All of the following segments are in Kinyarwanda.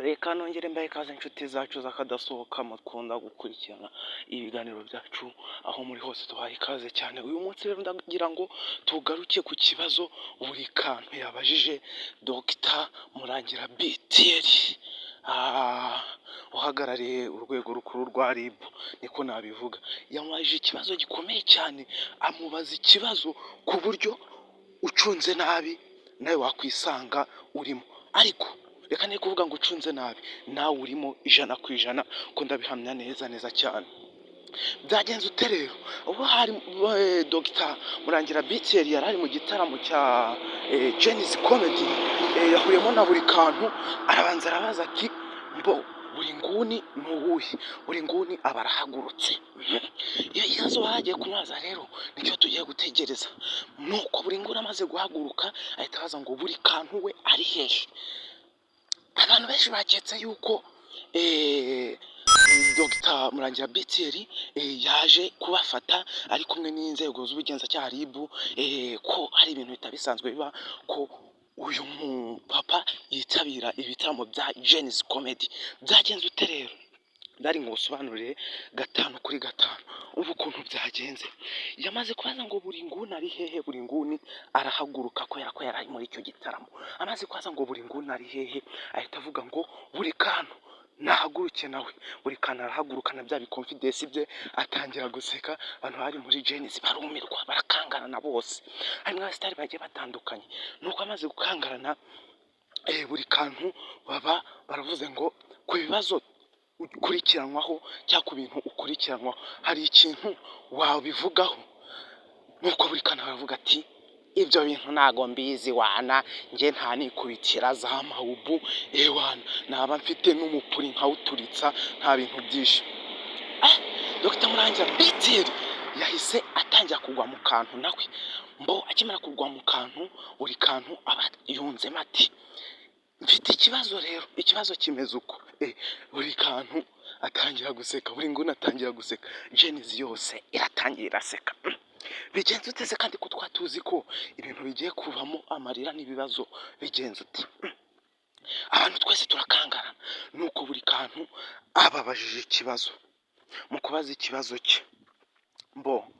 Reka nongere mbahe ikaze, inshuti zacu z'akadasohoka mukunda gukurikirana ibiganiro byacu aho muri hose, tubaha ikaze cyane. Uyu munsi rero ndagira ngo tugaruke ku kibazo buri kantu yabajije Dr Murangira BTR, uhagarariye urwego rukuru rwa RIB, niko nabivuga. Yamubajije ikibazo gikomeye cyane, amubaza ikibazo ku buryo ucunze nabi nawe wakwisanga urimo. Ariko reka ne kuvuga ngo ucunze nabi nawe urimo 100%, ko ndabihamya neza neza cyane. Byagenze ute rero? Ubwo hari Dr Murangira BTR yari ari mu gitaramo cya Gen-Z Comedy, yahuriyemo na buri kantu. Arabanza arabaza ati: "Mbo buri nguni ni uwuhe?" Buri nguni aba arahagurutse. Iyo kibazo bagiye kumubaza rero nicyo tugiye gutegereza. Nuko buri nguni amaze guhaguruka, ahita abaza ngo buri kantu we ari hehe? Abantu benshi baketse yuko Dr Murangira BTR yaje kubafata ari kumwe n'inzego z'ubugenzacyaha, RIB, ko hari ibintu bitari bisanzwe biba ko uyu mupapa yitabira ibitaramo bya Gen-Z Comedy. Byagenze ute rero? Ndari ngusobanurire gatanu kuri gatanu. Umva ukuntu byagenze. Yamaze kubaza ngo buri nguni ari hehe, buri nguni arahaguruka kubera ko yari ari muri icyo gitaramo. Amaze kubaza ngo buri nguni ari hehe, ahita avuga ngo buri kantu nahaguruke nawe. Buri kantu arahaguruka na bya biconfidence bye, atangira guseka. Abantu bari muri Gen-Z barumirwa, barakangarana bose, harimo abasitari bagiye batandukanye. Nuko amaze gukangarana, buri kantu baba baravuze ngo ku bibazo ukurikiranwaho cyangwa ku bintu ukurikiranwaho, hari ikintu wabivugaho? Nuko buri kantu aravuga ati: "Ibyo bintu ntago mbizi wana, njye nta nikubitira za mawubu ewana, naba mfite n'umupuri nkawuturitsa, nta bintu byinshi." Dr Murangira BTR yahise atangira kugwa mu kantu nawe. Mbo akimara kugwa mu kantu, buri kantu aba yunzemo ati: "Mfite ikibazo rero, ikibazo kimeze uko." Buri kantu atangira guseka, buri nguni atangira guseka, Gen-Z yose iratangira iraseka. Bigenze ute se kandi ko twatuzi ko ibintu bigiye kuvamo amarira n'ibibazo? Bigenze ute? Abantu twese turakangarana. Nuko buri kantu ababajije ikibazo. Mu kubaza ikibazo cye, mbo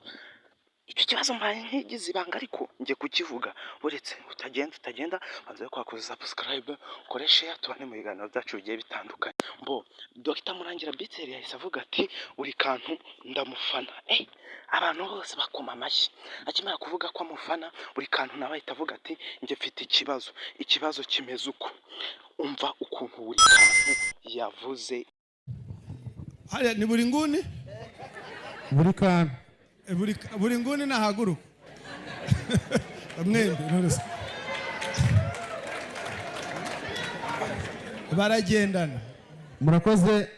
icyo kibazo mbaye nkigize ibanga, ariko njye kukivuga. Uretse utagenda utagenda, banza kwakoze subscribe, ukore share, tubane mu biganiro byacu bigiye bitandukanye. Mbo Dr Murangira BTR yahise avuga ati: "Buri kantu ndamufana." Abantu bose bakoma amashyi. Akimara kuvuga ko amufana, buri kantu nawe ahita avuga ati: "Njye mfite ikibazo, ikibazo kimeze uko." Umva ukuntu buri kantu yavuze. Hariya ni buri nguni? Buri kantu. Buri nguni nahaguruka mwembi. None se baragendana? Murakoze.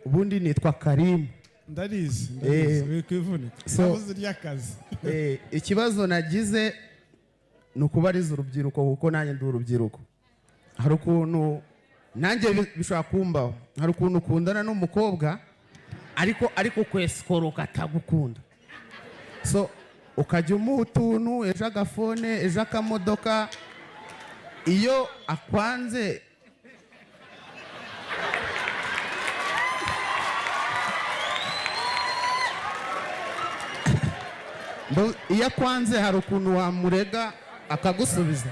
Ubundi nitwa Karimu. Ndarizi, ndarizi. Wikwivunika. Nabuze ry'akazi. Ikibazo nagize ni ukubariza urubyiruko, kuko nanjye ndi urubyiruko. Hari ukuntu nanjye bishobora kumbaho, hari ukuntu ukundana n'umukobwa ariko kwesikoroka atagukunda, so ukajya umuha utuntu, ejo agafone, ejo akamodoka. Iyo akwanze, iyo akwanze hari ukuntu wamurega akagusubiza?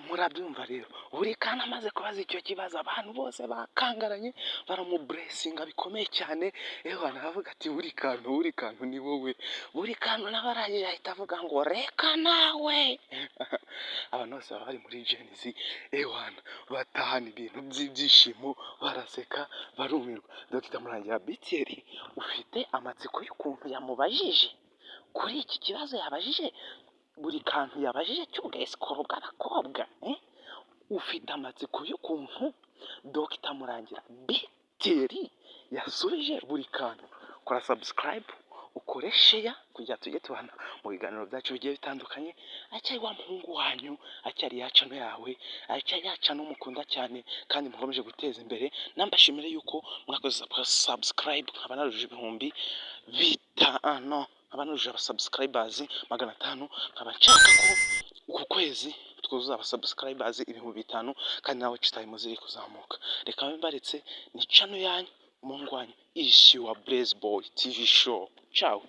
Murabyumva rero, buri kantu amaze kubaza icyo kibazo, abantu bose bakangaranye, baramuburesinga bikomeye cyane. Ewa, aravuga ati: "Buri kantu, buri kantu ni wowe." Buri kantu nawe arangije ahita avuga ngo: "Reka nawe." Abantu bose baba bari muri Gen-Z, ewana, batahana ibintu by'ibyishimo, baraseka, barumirwa. Dr Murangira BTR, ufite amatsiko y'ukuntu yamubajije kuri iki kibazo yabajije buri kantu, yabajije cy'ubwesikoro bw'abakobwa, eh? Ufite amatsiko y'ukuntu Dr Murangira BTR yasubije buri kantu? Kora subscribe, ukore share kugira tujye tubana mu biganiro byacu bigiye bitandukanye. Acyari wa muhungu wanyu, acyari ya channel yawe, acyari ya channel mukunda cyane kandi mukomeje guteza imbere. Nambashimire yuko mwakoze subscribe, nkaba narujuje 5000, nkaba nujuje abasubscribers 500. Nkaba nshaka ko uku Kwezi twuzuza aba subscribers 5000, kandi nawe watch time ziri kuzamuka. Reka mbe mbaretse, ni channel yanyu, umuhungu wanyu, is your Blaze Boy TV Show. Ciao.